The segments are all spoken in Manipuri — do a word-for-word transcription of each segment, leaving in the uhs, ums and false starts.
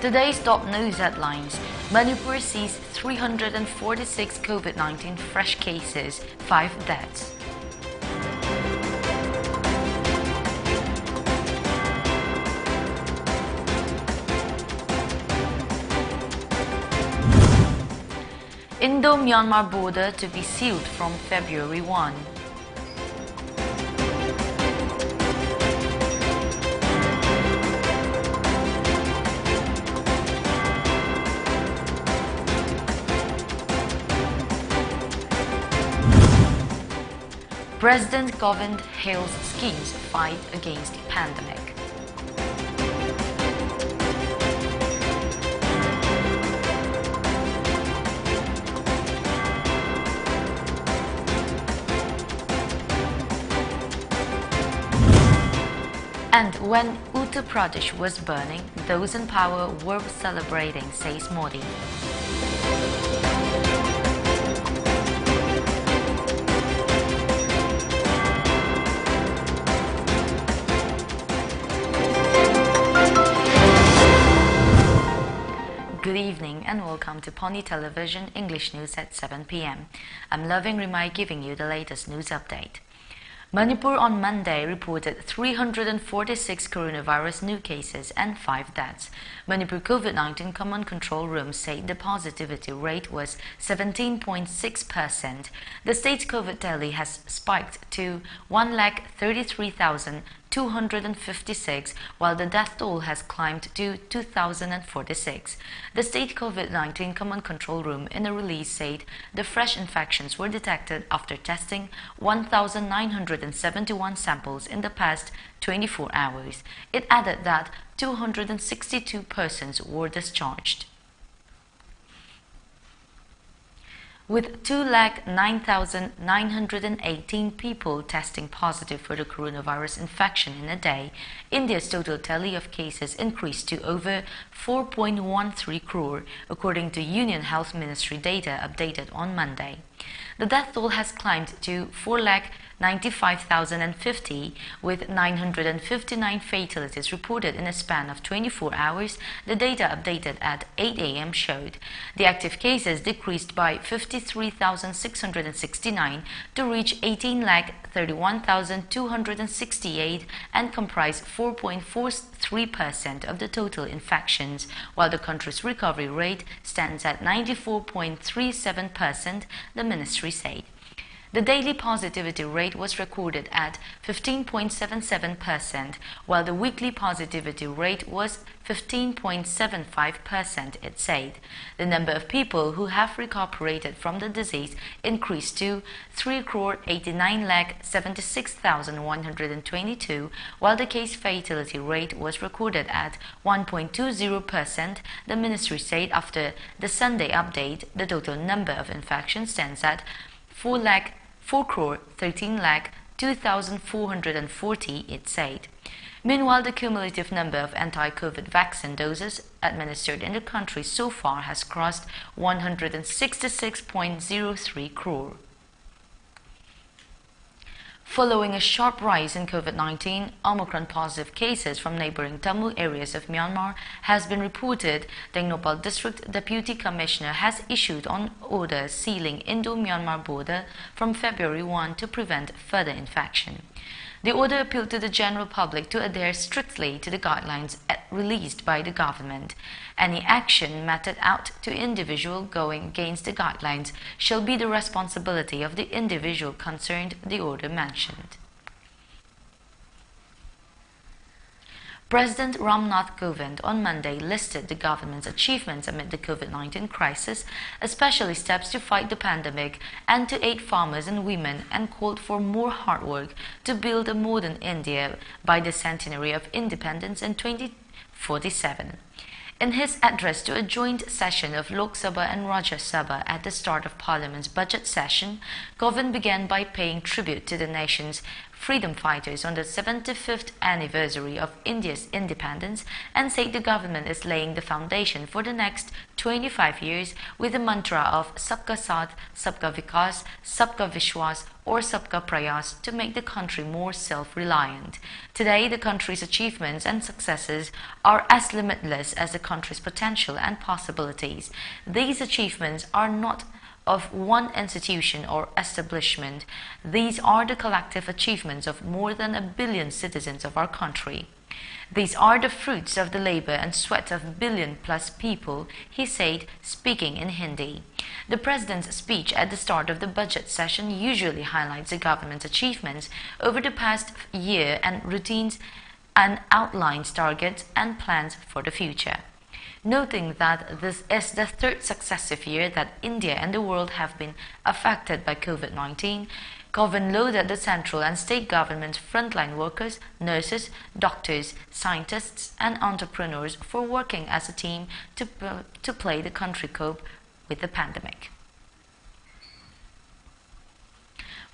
Today's top news headlines. Manipur sees three hundred forty-six COVID nineteen fresh cases, five deaths. Indo-Myanmar border to be sealed from February one. President Kovind hails schemes fight against pandemic. And when Uttar Pradesh was burning, those in power were celebrating, says Modi. Good evening and welcome to Pony Television English News at seven p m. I'm Loving Rimai giving you the latest news update. Manipur on Monday reported three hundred forty-six coronavirus new cases and five deaths. Manipur COVID nineteen Command Control Room said the positivity rate was seventeen point six percent. The state's COVID tally has spiked to one lakh thirty-three thousand two hundred fifty-six, while the death toll has climbed to two thousand forty-six. The state COVID nineteen Command Control Room, in a release, said the fresh infections were detected after testing one thousand nine hundred seventy-one samples in the past twenty-four hours. It added that two hundred sixty-two persons were discharged. With two lakh nine thousand nine hundred eighteen people testing positive for the coronavirus infection in a day, India's total tally of cases increased to over four point one three crore, according to Union Health Ministry data updated on Monday. The death toll has climbed to four lakh ninety-five thousand and fifty, with nine hundred and fifty-nine fatalities reported in a span of twenty-four hours, the data updated at eight a m showed. The active cases decreased by fifty-three thousand six hundred and sixty-nine to reach eighteen lakh thirty-one thousand two hundred and sixty-eight and comprise four point four three percent of the total infections, while the country's recovery rate stands at ninety-four point three seven percent, the ministry said. The daily positivity rate was recorded at fifteen point seven seven percent, while the weekly positivity rate was fifteen point seven five percent, it said. The number of people who have recuperated from the disease increased to three crore eighty-nine lakh seventy-six thousand one hundred and twenty-two, while the case fatality rate was recorded at one point two zero percent, the ministry said. After the Sunday update, the total number of infections stands at four lakh, four crore thirteen lakh two thousand four hundred and forty, it said. Meanwhile, the cumulative number of anti-COVID vaccine doses administered in the country so far has crossed one hundred and sixty-six point zero three crore. Following a sharp rise in COVID nineteen, Omicron positive cases from neighboring Tamil areas of Myanmar has been reported, Tengnoupal District Deputy Commissioner has issued an order sealing Indo-Myanmar border from February one to prevent further infection. The order appealed to the general public to adhere strictly to the guidelines released by the government. Any action meted out to individual going against the guidelines shall be the responsibility of the individual concerned, the order mentioned. President Ram Nath Kovind on Monday listed the government's achievements amid the COVID nineteen crisis, especially steps to fight the pandemic and to aid farmers and women, and called for more hard work to build a modern India by the centenary of independence in twenty forty-seven. In his address to a joint session of Lok Sabha and Rajya Sabha at the start of Parliament's budget session, Govind began by paying tribute to the nation's freedom fighters on the seventy-fifth anniversary of India's independence and said the government is laying the foundation for the next twenty-five years with the mantra of Sabka Saath, Sabka Vikas, Sabka Vishwas, or Sabka Prayas to make the country more self-reliant. Today, the country's achievements and successes are as limitless as the country's potential and possibilities. These achievements are not of one institution or establishment. These are the collective achievements of more than a billion citizens of our country. These are the fruits of the labor and sweat of billion plus people, he said, speaking in Hindi. The president's speech at the start of the budget session usually highlights the government's achievements over the past year and routines and outlines targets and plans for the future. Noting that this is the third successive year that India and the world have been affected by COVID nineteen, Govind lauded the central and state government's frontline workers, nurses, doctors, scientists, and entrepreneurs for working as a team to, to play the country cope with the pandemic.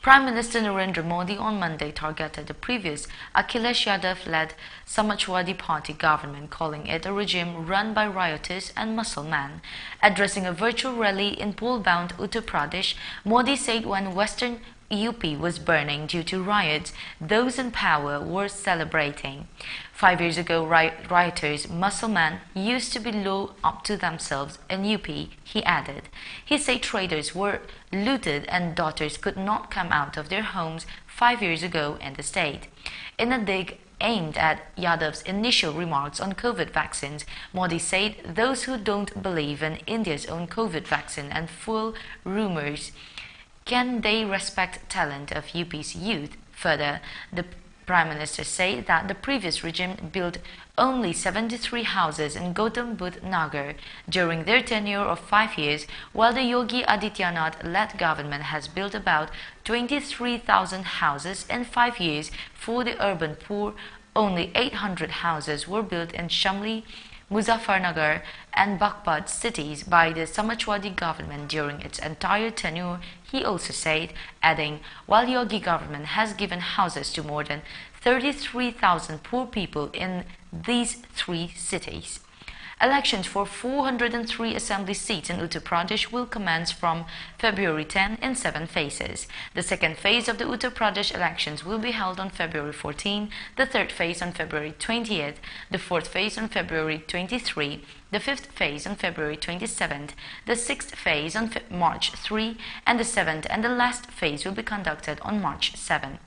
Prime Minister Narendra Modi on Monday targeted the previous Akhilesh Yadav-led Samajwadi Party government, calling it a regime run by rioters and muscle men. Addressing a virtual rally in poll-bound Uttar Pradesh, Modi said when western U P was burning due to riots, those in power were celebrating. Five years ago, ri- rioters, muscle men, used to be law up to themselves in U P, he added. He said traders were looted and daughters could not come out of their homes five years ago in the state. In a dig aimed at Yadav's initial remarks on COVID vaccines, Modi said those who don't believe in India's own COVID vaccine and full rumors, can they respect talent of U P's youth? Further, the Prime Minister said that the previous regime built only seventy-three houses in Gautam Budh Nagar during their tenure of five years, while the Yogi Adityanath-led government has built about twenty-three thousand houses in five years for the urban poor. Only eight hundred houses were built in Shamli Muzaffarnagar and Baghpat cities by the Samajwadi government during its entire tenure, he also said, adding, while Yogi government has given houses to more than thirty-three thousand poor people in these three cities. Elections for four hundred and three assembly seats in Uttar Pradesh will commence from February ten in seven phases. The second phase of the Uttar Pradesh elections will be held on February fourteen, the third phase on February twentieth, the fourth phase on February twenty-three, the fifth phase on February twenty-seventh, the sixth phase on Fe- March three, and the seventh and the last phase will be conducted on March seven.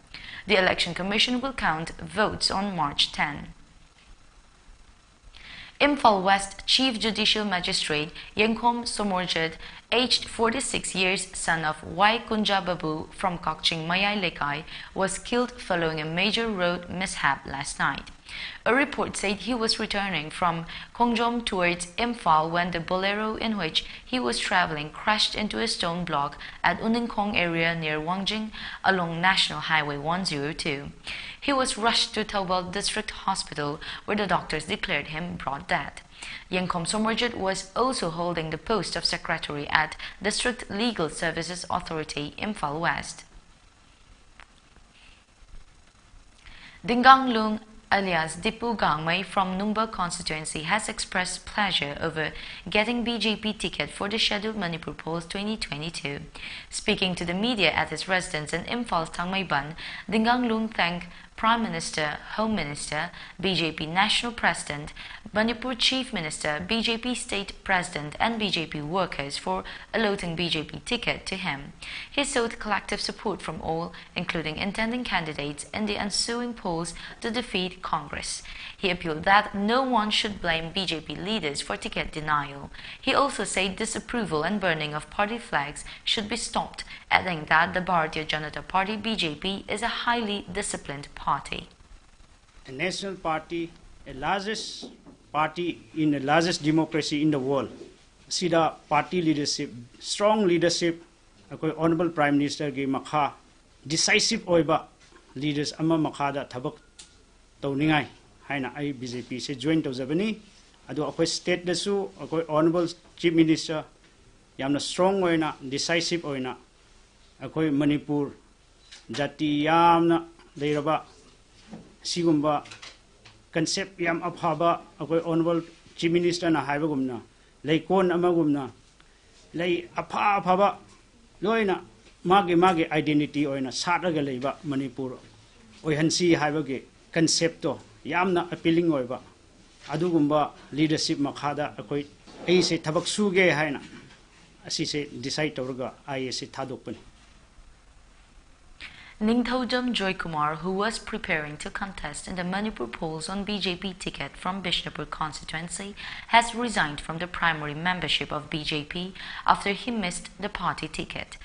The Election Commission will count votes on March ten. Imphal West Chief Judicial Magistrate Yengkhom Somorjit, aged forty-six years, son of Y Kunja Babu from Kakching Mayai Lekai, was killed following a major road mishap last night. A report said he was returning from Khongjom towards Imphal when the Bolero in which he was traveling crashed into a stone block at Uningkhong area near Wangjing along National Highway one zero two. He was rushed to Thoubal District Hospital, where the doctors declared him brought death. Yengkhom Somorjit was also holding the post of secretary at District Legal Services Authority, Imphal West. Dingang Lung alias Dipu Gangmei from Nungba constituency has expressed pleasure over getting B J P ticket for the scheduled Manipur polls twenty twenty-two. Speaking to the media at his residence in Imphal Thangmeiban, Dingang Lung thanked Prime Minister, Home Minister, B J P National President, Manipur Chief Minister, B J P State President and B J P workers for allotting B J P ticket to him. He sought collective support from all, including intending candidates, in the ensuing polls to defeat Congress. He appealed that no one should blame B J P leaders for ticket denial. He also said disapproval and burning of party flags should be stopped, adding that the Bharatiya Janata Party, B J P, is a highly disciplined party. A national party, a largest party in the largest democracy in the world. ꯁꯤꯗ party leadership, strong leadership, ꯑꯩꯈꯣꯏ Honourable Prime Ministerꯒꯤ ꯃꯈꯥ decisive ꯑꯣꯏꯕ leaders ꯑꯃ ꯃꯈꯥꯗ ꯊꯕꯛ ꯇꯧꯅꯤꯡꯉꯥꯏ ꯍꯥꯏꯅ ꯑꯩ B J Pꯁꯦ join ꯇꯧꯖꯕꯅꯤ꯫ ꯑꯗꯣ ꯑꯩꯈꯣꯏ ꯁ꯭ꯇꯦꯠꯇꯁꯨ ꯑꯩꯈꯣꯏ ꯑꯣꯅꯔꯦꯕꯜ ꯆꯤꯐ ꯃꯤꯅꯤꯁꯇꯔ ꯌꯥꯝꯅ ꯁ꯭ꯇ꯭ꯔꯣꯡ ꯑꯣꯏꯅ, ꯗꯤꯁꯥꯏꯁꯤꯞ ꯑꯣꯏꯅ ꯑꯩꯈꯣꯏ ꯃꯅꯤꯄꯨꯔ ꯖꯥꯇꯤ ꯌꯥꯝꯅ ꯂꯩꯔꯕ ꯁꯤꯒꯨꯝꯕ ꯀꯟꯁꯦꯞ ꯌꯥꯝ ꯑꯐꯕ, ꯑꯩꯈꯣꯏ ꯑꯣꯅꯔꯦꯕꯜ ꯆꯤꯐ ꯃꯤꯅꯤꯁꯇꯔꯅ ꯍꯥꯏꯕꯒꯨꯝꯅ ꯂꯩꯀꯣꯜ ꯑꯃꯒꯨꯝꯅ ꯂꯩ ꯑꯐ ꯑꯐꯕ ꯂꯣꯏꯅ ꯃꯥꯒꯤ ꯃꯥꯒꯤ ꯑꯥꯏꯗꯦꯟꯇꯤꯇꯤ ꯑꯣꯏꯅ ꯁꯥꯠꯂꯒ ꯂꯩꯕ ꯃꯅꯤꯄꯨꯔ ꯑꯣꯏꯍꯟꯁꯤ ꯍꯥꯏꯕꯒꯤ ꯀꯟꯁꯦꯞꯇꯣ ꯌꯥꯝꯅ ꯑꯄꯤꯂꯤꯡ ꯑꯣꯏꯕ ꯑꯗꯨꯒꯨꯝꯕ ꯂꯤꯗꯔꯁꯤꯞ ꯃꯈꯥꯗ ꯑꯩꯈꯣꯏ, ꯑꯩꯁꯦ ꯊꯕꯛ ꯁꯨꯒꯦ ꯍꯥꯏꯅ ꯑꯁꯤꯁꯦ ꯗꯤꯁꯥꯏꯠ ꯇꯧꯔꯒ ꯑꯥꯏ ꯑꯦꯁ ꯁꯤ ꯊꯥꯗꯣꯛꯄꯅꯤ꯫ Ningthoujam Joykumar, who was preparing to contest in the Manipur polls on B J P ticket from Bishnupur constituency, has resigned from the primary membership of B J P after he missed the party ticket.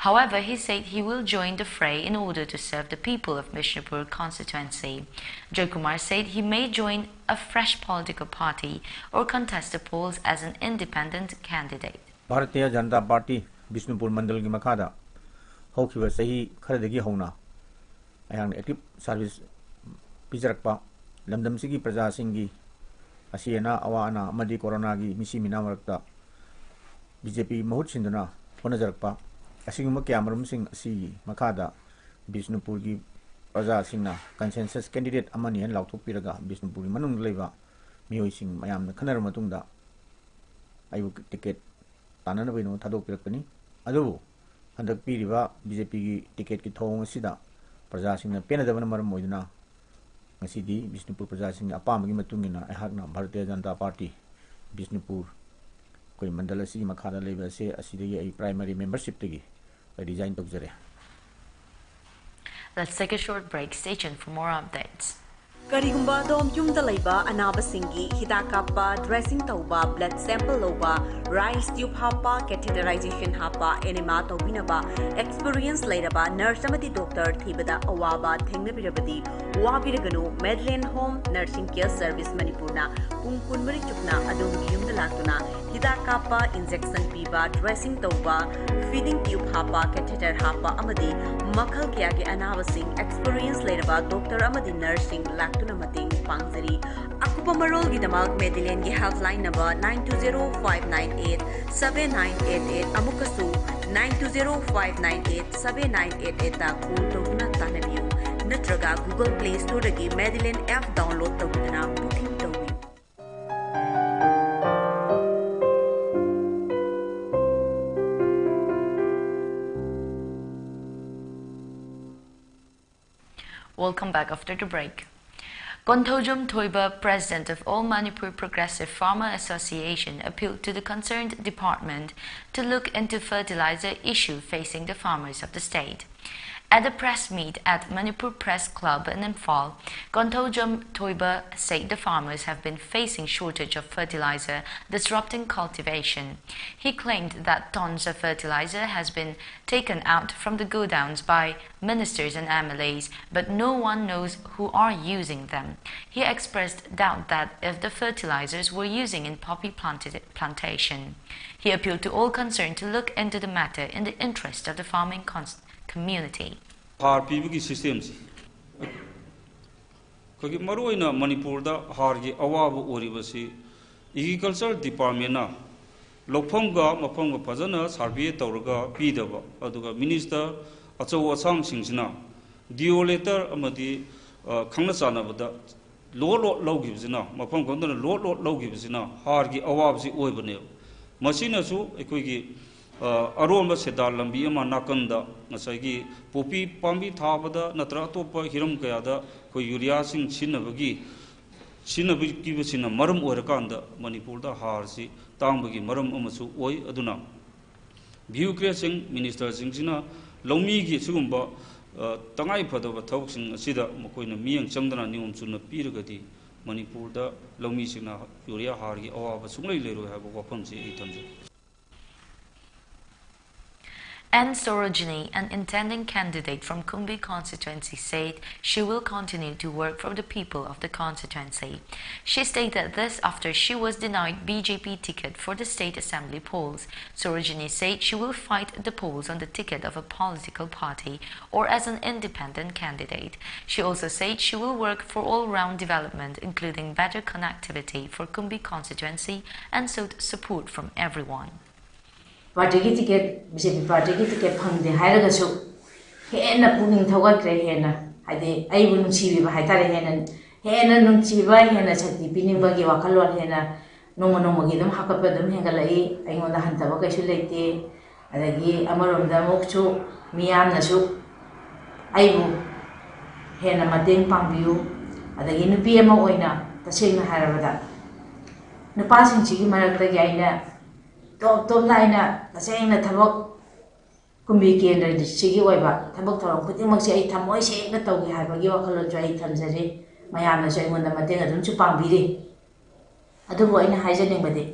However, he said he will join the fray in order to serve the people of Bishnupur constituency. Joykumar said he may join a fresh political party or contest the polls as an independent candidate. Bharatiya Janata party Bishnupur ꯃꯟꯗꯜꯒꯤ ꯃꯈꯥꯗ ꯍꯧꯈꯤꯕ ꯆꯍꯤ ꯈꯔꯗꯒꯤ ꯍꯧꯅ ꯑꯩꯍꯥꯛꯅ ꯑꯦꯛꯇꯤꯚ ꯁꯥꯔꯚꯤꯁ ꯄꯤꯖꯔꯛꯄ, ꯂꯝꯗꯝꯁꯤꯒꯤ ꯄ꯭ꯔꯖꯥꯁꯤꯡꯒꯤ ꯑꯁꯤ ꯑꯅꯥ, ꯑꯋꯥ ꯑꯅꯥ ꯑꯃꯗꯤ ꯀꯣꯔꯣꯅꯥꯒꯤ ꯃꯤꯁꯤ ꯃꯤꯅꯥ ꯃꯔꯛꯇ ꯕꯤ ꯖꯦ ꯄꯤ ꯃꯍꯨꯠ ꯁꯤꯟꯗꯨꯅ ꯍꯣꯠꯅꯖꯔꯛꯄ ꯑꯁꯤꯒꯨꯝꯕ ꯀꯌꯥꯃꯔꯨꯝꯁꯤꯡ ꯑꯁꯤꯒꯤ ꯃꯈꯥꯗ ꯕꯤꯁꯅꯨꯄꯨꯔꯒꯤ ꯄ꯭ꯔꯖꯥꯁꯤꯡꯅ ꯀꯟꯁꯦꯟꯁꯁ ꯀꯦꯟꯗꯤꯗꯦꯠ ꯑꯃꯅꯤ ꯍꯥꯏꯅ ꯂꯥꯎꯊꯣꯛꯄꯤꯔꯒ ꯕꯤꯁꯅꯨꯄꯨꯔꯒꯤ ꯃꯅꯨꯡꯗ ꯂꯩꯕ ꯃꯤꯑꯣꯏꯁꯤꯡ ꯃꯌꯥꯝꯅ ꯈꯟꯅꯔꯕ ꯃꯇꯨꯡꯗ ꯑꯩꯕꯨ ꯇꯤꯀꯦꯠ ꯇꯥꯟꯅꯅꯕꯒꯤꯗꯃꯛ ꯊꯥꯗꯣꯛꯄꯤꯔꯛꯄꯅꯤ꯫ ꯑꯗꯨꯕꯨ ꯍꯟꯗꯛ ꯄꯤꯔꯤꯕ ꯕꯤ ꯖꯦ ꯄꯤꯒꯤ ꯇꯤꯀꯦꯠꯀꯤ ꯊꯧꯑꯣꯡ ꯑꯁꯤꯗ ꯄ꯭ꯔꯖꯥꯁꯤꯡꯅ ꯄꯦꯟꯅꯗꯕꯅ ꯃꯔꯝ ꯑꯣꯏꯗꯨꯅ ꯉꯁꯤꯗꯤ ꯕꯤꯁꯅꯨꯄꯨꯔ ꯄ꯭ꯔꯖꯥꯁꯤꯡꯒꯤ ꯑꯄꯥꯝꯕꯒꯤ ꯃꯇꯨꯡ ꯏꯟꯅ ꯑꯩꯍꯥꯛꯅ ꯚꯥꯔꯇꯤꯌ ꯖꯅꯇꯥ ꯄꯥꯔꯇꯤ ꯕꯤꯁꯅꯨꯄꯨꯔ ꯑꯩꯈꯣꯏ ꯃꯟꯗꯜ ꯑꯁꯤꯒꯤ ꯃꯈꯥꯗ ꯂꯩꯕ ꯑꯁꯦ ꯑꯁꯤꯗꯒꯤ ꯑꯩ ꯄ꯭ꯔꯥꯏꯃꯔꯤ ꯃꯦꯝꯕꯔꯁꯤꯞꯇꯒꯤ ꯑꯩ resign ꯇꯧꯖꯔꯦ꯫ Let's take a short break. Stay tuned for more updates. ꯀꯔꯤꯒꯨꯝꯕ ꯑꯗꯣꯝ ꯌꯨꯝꯗ ꯂꯩꯕ ꯑꯅꯥꯕꯁꯤꯡꯒꯤ ꯍꯤꯗꯥꯛ ꯀꯥꯞꯄ, ꯗ꯭ꯔꯦꯁꯤꯡ ꯇꯧꯕ, ꯕ꯭ꯂꯗ ꯁꯦꯝꯄꯜ ꯂꯧꯕ, ꯔꯥꯏꯁ ꯇ꯭ꯌꯨꯕ ꯍꯥꯞꯄ, ꯀꯦꯊꯤꯇꯔꯥꯏꯖꯦꯁꯟ ꯍꯥꯞꯄ, ꯑꯦꯅꯦꯃꯥ ꯇꯧꯕꯤꯅꯕ ꯑꯦꯛꯁꯄꯤꯔꯤꯌꯦꯟꯁ ꯂꯩꯔꯕ ꯅꯔꯁ ꯑꯃꯗꯤ ꯗꯣꯛꯇꯔ ꯊꯤꯕꯗ ꯑꯋꯥꯕ ꯊꯦꯡꯅꯕꯤꯔꯕꯗꯤ ꯋꯥꯕꯤꯔꯒꯅꯨ꯫ ꯃꯦꯗꯂꯦꯟ ꯍꯣꯝ ꯅꯔꯁꯤꯡ ꯀꯦꯌꯔ ꯁꯔꯚꯤꯁ ꯃꯅꯤꯄꯨꯔꯅ ꯄꯨꯡ ꯀꯨꯟꯃꯔꯤ ꯆꯨꯞꯅ ꯑꯗꯣꯝꯒꯤ ꯌꯨꯝꯗ ꯂꯥꯛꯇꯨꯅ ꯍꯤꯗꯥꯛ ꯀꯥꯞꯄ, injection ꯄꯤꯕ, dressing ꯇꯧꯕ, feeding tube ꯍꯥꯞꯄ, catheter ꯍꯥꯞꯄ ꯑꯃꯗꯤ ꯃꯈꯜ ꯀꯌꯥꯒꯤ ꯑꯅꯥꯕꯁꯤꯡ experience ꯂꯩꯔꯕ doctor ꯑꯃꯗꯤ nurseꯁꯤꯡ ꯂꯥꯛꯇꯨꯅ ꯃꯇꯦꯡ ꯄꯥꯡꯖꯔꯤ꯫ ꯑꯀꯨꯞꯄ ꯃꯔꯣꯜꯒꯤꯗꯃꯛ Medilinꯒꯤ helpline number nine two zero five nine eight seven nine eight eight ꯑꯃꯨꯛꯀꯁꯨ nine two zero five nine eight seven nine eight eight call ꯇꯧꯗꯨꯅ ꯇꯥꯟꯅꯕꯤꯌꯨ, ꯅꯠꯇ꯭ꯔꯒ Google Play Storeꯗꯒꯤ Medilin app download ꯇꯧꯗꯨꯅ booking ꯇꯧꯕꯤꯌꯨ꯫ Welcome back after the break. Konthoujam Thoiba, president of All Manipur Progressive Farmer Association, appealed to the concerned department to look into fertilizer issue facing the farmers of the state. At a press meet at Manipur Press Club in Imphal, Konthoujam Thoiba said the farmers have been facing shortage of fertilizer, disrupting cultivation. He claimed that tons of fertilizer has been taken out from the godowns by ministers and M L As, but no one knows who are using them. He expressed doubt that if the fertilizers were using in poppy planted plantation. He appealed to all concerned to look into the matter in the interest of the farming cons- community. ꯍꯥꯔ ꯄꯤꯕꯒꯤ systemꯁꯤ ꯑꯩꯈꯣꯏꯒꯤ ꯃꯔꯨꯑꯣꯏꯅ ꯃꯅꯤꯄꯨꯔꯗ ꯍꯥꯔꯒꯤ ꯑꯋꯥꯕ ꯑꯣꯏꯔꯤꯕꯁꯤ agriculture departmentꯅ ꯂꯧꯐꯝꯒ ꯃꯐꯝꯒ ꯐꯖꯅ survey ꯇꯧꯔꯒ ꯄꯤꯗꯕ, ꯑꯗꯨꯒ minister ꯑꯆꯧ ꯑꯁꯥꯡꯁꯤꯡꯁꯤꯅ D O letter ꯑꯃꯗꯤ ꯈꯪꯅ ꯆꯥꯟꯅꯕꯗ load load ꯂꯧꯈꯤꯕꯁꯤꯅ, ꯃꯐꯝ ꯈꯪꯗꯅ load load ꯂꯧꯈꯤꯕꯁꯤꯅ ꯍꯥꯔꯒꯤ ꯑꯋꯥꯕꯁꯤ ꯑꯣꯏꯕꯅꯦꯕ꯫ ꯃꯁꯤꯅꯁꯨ ꯑꯩꯈꯣꯏꯒꯤ ꯑꯔꯣꯟꯕ ꯁꯦꯟꯗꯥꯟ ꯂꯝꯕꯤ ꯑꯃ ꯅꯥꯀꯟꯗ ꯉꯁꯥꯏꯒꯤ ꯄꯣꯄꯤ ꯄꯥꯝꯕꯤ ꯊꯥꯕꯗ ꯅꯠꯇ꯭ꯔꯒ ꯑꯇꯣꯞꯄ ꯍꯤꯔꯝ ꯀꯌꯥꯗ ꯑꯩꯈꯣꯏ ꯌꯨꯔꯤꯌꯥꯁꯤꯡ ꯁꯤꯖꯤꯟꯅꯕꯒꯤ ꯁꯤꯖꯤꯟꯅꯕꯤꯕꯁꯤꯅ ꯃꯔꯝ ꯑꯣꯏꯔꯀꯥꯟꯗ ꯃꯅꯤꯄꯨꯔꯗ ꯍꯥꯔꯁꯤ ꯇꯥꯡꯕꯒꯤ ꯃꯔꯝ ꯑꯃꯁꯨ ꯑꯣꯏ꯫ ꯑꯗꯨꯅ bureaucratꯁꯤꯡ, ministerꯁꯤꯡꯁꯤꯅ ꯂꯧꯃꯤꯒꯤ ꯁꯤꯒꯨꯝꯕ ꯇꯉꯥꯏ ꯐꯗꯕ ꯊꯕꯛꯁꯤꯡ ꯑꯁꯤꯗ ꯃꯈꯣꯏꯅ ꯃꯤꯠꯌꯦꯡ ꯆꯪꯗꯅ ꯅꯤꯌꯣꯝ ꯆꯨꯝꯅ ꯄꯤꯔꯒꯗꯤ ꯃꯅꯤꯄꯨꯔꯗ ꯂꯧꯃꯤꯁꯤꯡꯅ ꯌꯨꯔꯤꯌꯥ ꯍꯥꯔꯒꯤ ꯑꯋꯥꯕ ꯁꯨꯡꯂꯩ ꯂꯩꯔꯣꯏ ꯍꯥꯏꯕ ꯋꯥꯐꯝꯁꯤ ꯑꯩ ꯊꯝꯖꯒꯦ꯫ N Sarojini, an intending candidate from Kumbi constituency, said she will continue to work for the people of the constituency. She stated this after she was denied B J P ticket for the state assembly polls. Sarojini said she will fight the polls on the ticket of a political party or as an independent candidate. She also said she will work for all-round development, including better connectivity for Kumbi constituency, and sought support from everyone. Partyꯒꯤ ticket, B J P partyꯒꯤ ticket ꯐꯪꯗꯦ ꯍꯥꯏꯔꯒꯁꯨ ꯍꯦꯟꯅ ꯄꯨꯛꯅꯤꯡ ꯊꯧꯒꯠꯈ꯭ꯔꯦ, ꯍꯦꯟꯅ ꯍꯥꯏꯗꯤ ꯑꯩꯕꯨ ꯅꯨꯡꯁꯤꯕꯤꯕ ꯍꯥꯏꯇꯥꯔꯦ, ꯍꯦꯟꯅ ꯍꯦꯟꯅ ꯅꯨꯡꯁꯤꯕ, ꯍꯦꯟꯅ ꯁꯛꯇꯤ ꯄꯤꯅꯤꯡꯕꯒꯤ ꯋꯥꯈꯜꯂꯣꯟ ꯍꯦꯟꯅ ꯅꯣꯡꯃ ꯅꯣꯡꯃꯒꯤ ꯑꯗꯨꯝ ꯍꯥꯞꯀꯠꯄ ꯑꯗꯨꯝ ꯍꯦꯟꯒꯠꯂꯛꯏ꯫ ꯑꯩꯉꯣꯟꯗ ꯍꯟꯊꯕ ꯀꯩꯁꯨ ꯂꯩꯇꯦ꯫ ꯑꯗꯒꯤ ꯑꯃꯔꯣꯝꯗ ꯑꯃꯨꯛꯁꯨ ꯃꯤꯌꯥꯝꯅꯁꯨ ꯑꯩꯕꯨ ꯍꯦꯟꯅ ꯃꯇꯦꯡ ꯄꯥꯡꯕꯤꯌꯨ꯫ ꯑꯗꯒꯤ ꯅꯨꯄꯤ ꯑꯃ ꯑꯣꯏꯅ ꯇꯁꯦꯡꯅ ꯍꯥꯏꯔꯕꯗ ꯅꯨꯄꯥꯁꯤꯡꯁꯤꯒꯤ ꯃꯔꯛꯇꯒꯤ ꯑꯩꯅ ꯇꯣꯞ ꯇꯣꯞꯅ ꯑꯩꯅ ꯇꯁꯦꯡꯅ ꯊꯕꯛ ꯀꯨꯝꯕꯤ ꯀꯦꯟꯗ꯭ꯔꯁꯤꯒꯤ ꯑꯣꯏꯕ ꯊꯕꯛ ꯊꯧꯔꯝ ꯈꯨꯗꯤꯡꯃꯛꯁꯦ ꯑꯩ ꯊꯃꯣꯏ ꯁꯦꯡꯅ ꯇꯧꯒꯦ ꯍꯥꯏꯕꯒꯤ ꯋꯥꯈꯜꯂꯣꯟꯁꯨ ꯑꯩ ꯊꯝꯖꯔꯤ꯫ ꯃꯌꯥꯝꯅꯁꯨ ꯑꯩꯉꯣꯟꯗ ꯃꯇꯦꯡ ꯑꯗꯨꯝꯁꯨ ꯄꯥꯡꯕꯤꯔꯤ꯫ ꯑꯗꯨꯕꯨ ꯑꯩꯅ ꯍꯥꯏꯖꯅꯤꯡꯕꯗꯤ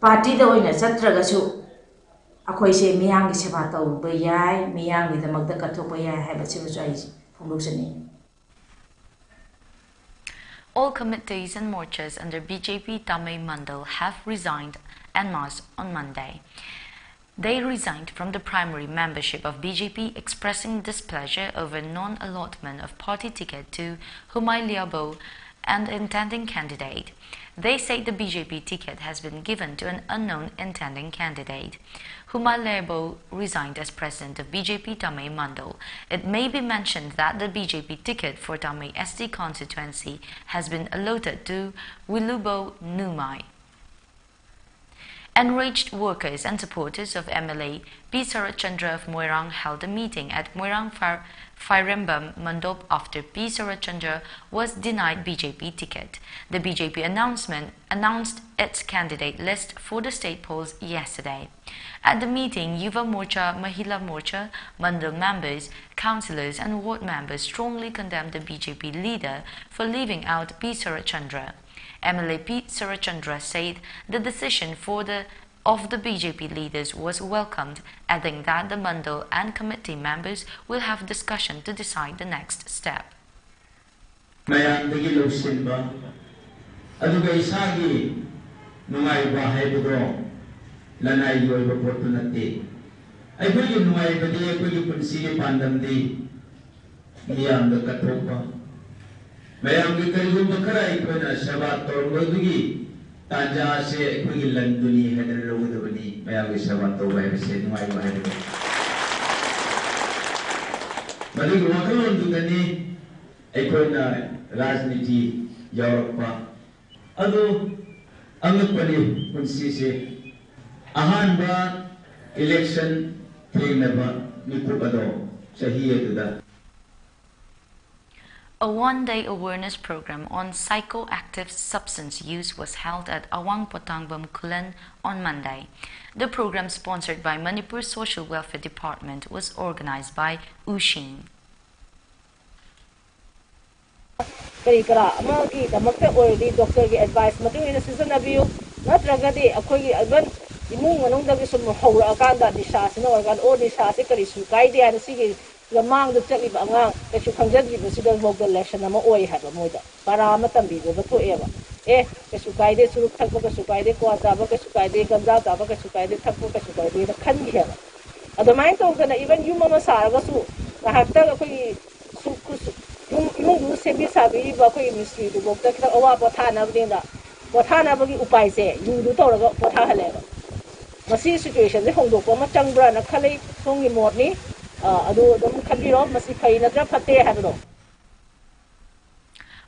partyꯗ ꯑꯣꯏꯅ ꯆꯠꯇ꯭ꯔꯒꯁꯨ ꯑꯩꯈꯣꯏꯁꯦ ꯃꯤꯌꯥꯝꯒꯤ ꯁꯦꯕꯥ ꯇꯧꯕ ꯌꯥꯏ, ꯃꯤꯌꯥꯝꯒꯤꯗꯃꯛꯇ ꯀꯠꯊꯣꯛꯄ ꯌꯥꯏ ꯍꯥꯏꯕꯁꯤꯃꯁꯨ ꯑꯩ ꯐꯣꯡꯗꯣꯛꯆꯅꯤꯡꯉꯤ꯫ All committees and morchas under B J P Tamei Mandal have resigned en masse on Monday. They resigned from the primary membership of B J P, expressing displeasure over non-allotment of party ticket to Humai Liabo, an intending candidate. They say the B J P ticket has been given to an unknown intending candidate. Humai Liabo resigned as president of B J P Tamei Mandal. It may be mentioned that the B J P ticket for Tamei S T constituency has been allotted to Wilubo Numai. Enraged workers and supporters of M L A P Saratchandra of Moirang held a meeting at Moirang Fir-, Firembam Mandop after P Saratchandra was denied B J P ticket. The B J P announcement announced its candidate list for the state polls yesterday. At the meeting, Yuva Morcha, Mahila Morcha, Mandal members, councillors and ward members strongly condemned the B J P leader for leaving out P Saratchandra. M L A P Saratchandra said the decision for the of the B J P leaders was welcomed, adding that the mandal and committee members will have discussion to decide the next step. ꯃꯌꯥꯝꯗꯒꯤ ꯂꯧꯁꯤꯟꯕ, ꯑꯗꯨꯒ ꯏꯁꯥꯒꯤ ꯅꯨꯡꯉꯥꯏꯕ ꯍꯥꯏꯕꯗꯣ ꯂꯅꯥꯏꯒꯤ ꯑꯣꯏꯕ ꯄꯣꯠꯇꯨ ꯅꯠꯇꯦ꯫ ꯑꯩꯈꯣꯏꯒꯤ ꯅꯨꯡꯉꯥꯏꯕꯗꯤ ꯑꯩꯈꯣꯏꯒꯤ ꯄꯨꯟꯁꯤꯒꯤ ꯄꯥꯟꯗꯝꯗꯤ ꯃꯤꯌꯥꯝꯗ ꯀꯠꯊꯣꯛꯄ꯫ ꯃꯌꯥꯝꯒꯤ ꯀꯔꯤꯒꯨꯝꯕ ꯈꯔ ꯑꯩꯈꯣꯏꯅ ꯁꯦꯕꯥ ꯇꯧꯔꯝꯕꯗꯨꯒꯤ ꯇꯥꯟꯖꯥ ꯑꯁꯦ ꯑꯩꯈꯣꯏꯒꯤ ꯂꯟꯗꯨꯅꯤ ꯍꯥꯏꯗꯅ ꯂꯧꯒꯗꯕꯅꯤ꯫ ꯃꯌꯥꯝꯒꯤ ꯁꯦꯕꯥ ꯇꯧꯕ ꯍꯥꯏꯕꯁꯦ ꯅꯨꯡꯉꯥꯏꯕ ꯍꯥꯏꯕꯗꯣ꯫ ꯃꯗꯨꯒꯤ ꯋꯥꯈꯜꯂꯣꯟꯗꯨꯗꯅꯤ ꯑꯩꯈꯣꯏꯅ ꯔꯥꯖꯅꯤꯇꯤ ꯌꯥꯎꯔꯛꯄ꯫ ꯑꯗꯨ ꯑꯉꯛꯄꯅꯤ ꯄꯨꯟꯁꯤꯁꯦ꯫ ꯑꯍꯥꯟꯕ election ꯊꯦꯡꯅꯕ ꯃꯤꯀꯨꯞ ꯑꯗꯣ ꯆꯍꯤ ꯑꯗꯨꯗ꯫ A one-day awareness program on psychoactive substance use was held at Awang Potangam Khullen on Monday. The program, sponsored by Manipur Social Welfare Department, was organized by Ushin. ꯀꯔꯤ ꯀꯔꯥ ꯑꯃꯒꯤꯗꯃꯛꯇ ꯑꯣꯏꯔꯗꯤ doctorꯒꯤ advice ꯃꯇꯨꯡ ꯏꯟꯅ ꯁꯤꯖꯤꯟꯅꯕꯤꯌꯨ꯫ ꯅꯠꯇ꯭ꯔꯒꯗꯤ ꯑꯩꯈꯣꯏꯒꯤ even ꯏꯃꯨꯡ ꯃꯅꯨꯡꯗꯒꯤ ꯁꯨꯝ ꯍꯧꯔꯛꯑꯀꯥꯟꯗ ꯅꯤꯁꯥꯁꯤꯅ ꯑꯣꯏꯔꯀꯥꯟꯗ, "ꯑꯣ, ꯅꯤꯁꯥꯁꯦ ꯀꯔꯤꯁꯨ ꯀꯥꯏꯗꯦ" ꯍꯥꯏꯅ ꯁꯤꯒꯤ ꯃꯥꯡꯗ ꯆꯠꯂꯤꯕ ꯑꯉꯥꯡ ꯀꯩꯁꯨ ꯈꯪꯖꯗ꯭ꯔꯤꯕꯁꯤꯗꯐꯥꯎꯗ lesson ꯑꯃ ꯑꯣꯏ ꯍꯥꯏꯕ꯫ ꯃꯣꯏꯗ ꯄꯔꯥ ꯑꯃ ꯇꯝꯕꯤꯕ ꯑꯃ ꯊꯣꯛꯑꯦꯕ꯫ ꯑꯦ, ꯀꯩꯁꯨ ꯀꯥꯏꯗꯦ, ꯆꯨꯔꯨꯞ ꯊꯛꯄ ꯀꯩꯁꯨ ꯀꯥꯏꯗꯦ, ꯀ꯭ꯋꯥ ꯆꯥꯕ ꯀꯩꯁꯨ ꯀꯥꯏꯗꯦ, ꯒꯟꯖꯥ ꯆꯥꯕ ꯀꯩꯁꯨ ꯀꯥꯏꯗꯦ, ꯊꯛꯄ ꯀꯩꯁꯨ ꯀꯥꯏꯗꯦꯅ ꯈꯟꯈꯤ ꯍꯥꯏꯕ꯫ ꯑꯗꯨꯃꯥꯏꯅ ꯇꯧꯗꯅ even ꯌꯨꯝ ꯑꯃ ꯁꯥꯔꯒꯁꯨ ꯉꯥꯏꯍꯥꯛꯇꯪ ꯑꯩꯈꯣꯏꯒꯤ ꯁꯨ-, ꯈꯨ-, ꯁꯨ-, ꯌꯨꯝ, ꯏꯃꯨꯡꯗꯨ ꯁꯦꯝꯕꯤ ꯁꯥꯕꯤꯔꯤꯕ ꯑꯩꯈꯣꯏꯒꯤ ꯃꯤꯁꯇ꯭ꯔꯤꯗꯨꯐꯥꯎꯗ ꯈꯤꯇꯪ ꯑꯋꯥ ꯄꯣꯊꯥꯅꯕꯅꯦꯅ, ꯄꯣꯊꯥꯅꯕꯒꯤ ꯎꯄꯥꯏꯁꯦ ꯌꯨꯗꯨ ꯇꯧꯔꯒ ꯄꯣꯊꯥꯍꯜꯂꯦꯕ꯫ ꯃꯁꯤ situationꯁꯦ ꯍꯣꯡꯗꯣꯛꯄ ꯑꯃ ꯆꯪꯕ꯭ꯔꯥꯅ ꯈꯜꯂꯤ꯫ ꯁꯣꯝꯒꯤ ꯃꯣꯠꯅꯤ꯫ ꯑ, ꯑꯗꯨ ꯑꯗꯨꯝ ꯈꯟꯕꯤꯔꯣ, ꯃꯁꯤ ꯐꯩ ꯅꯠꯇ꯭ꯔꯥ ꯐꯠꯇꯦ ꯍꯥꯏꯕꯗꯣ꯫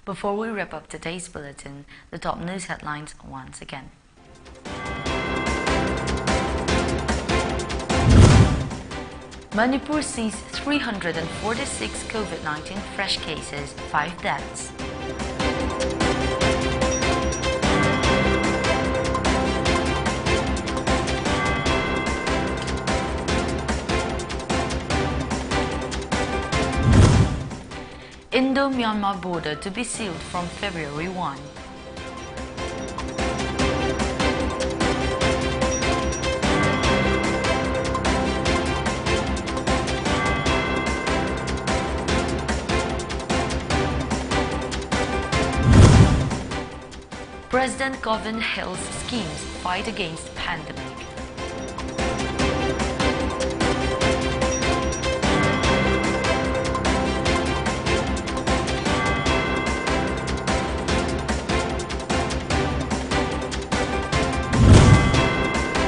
Before we wrap up today's bulletin, the top news headlines once again. Manipur sees three hundred and forty-six COVID nineteen fresh cases, five deaths. Indo-Myanmar border to be sealed from February one. President Govind Hill's schemes fight against pandemic.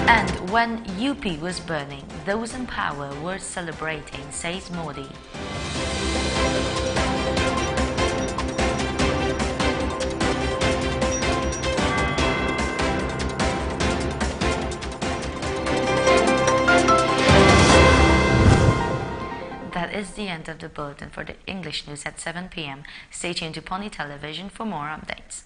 And when U P was burning, those in power were celebrating, says Modi. That is the end of the bulletin for the English news at seven p m. Stay tuned to Pony Television for more updates.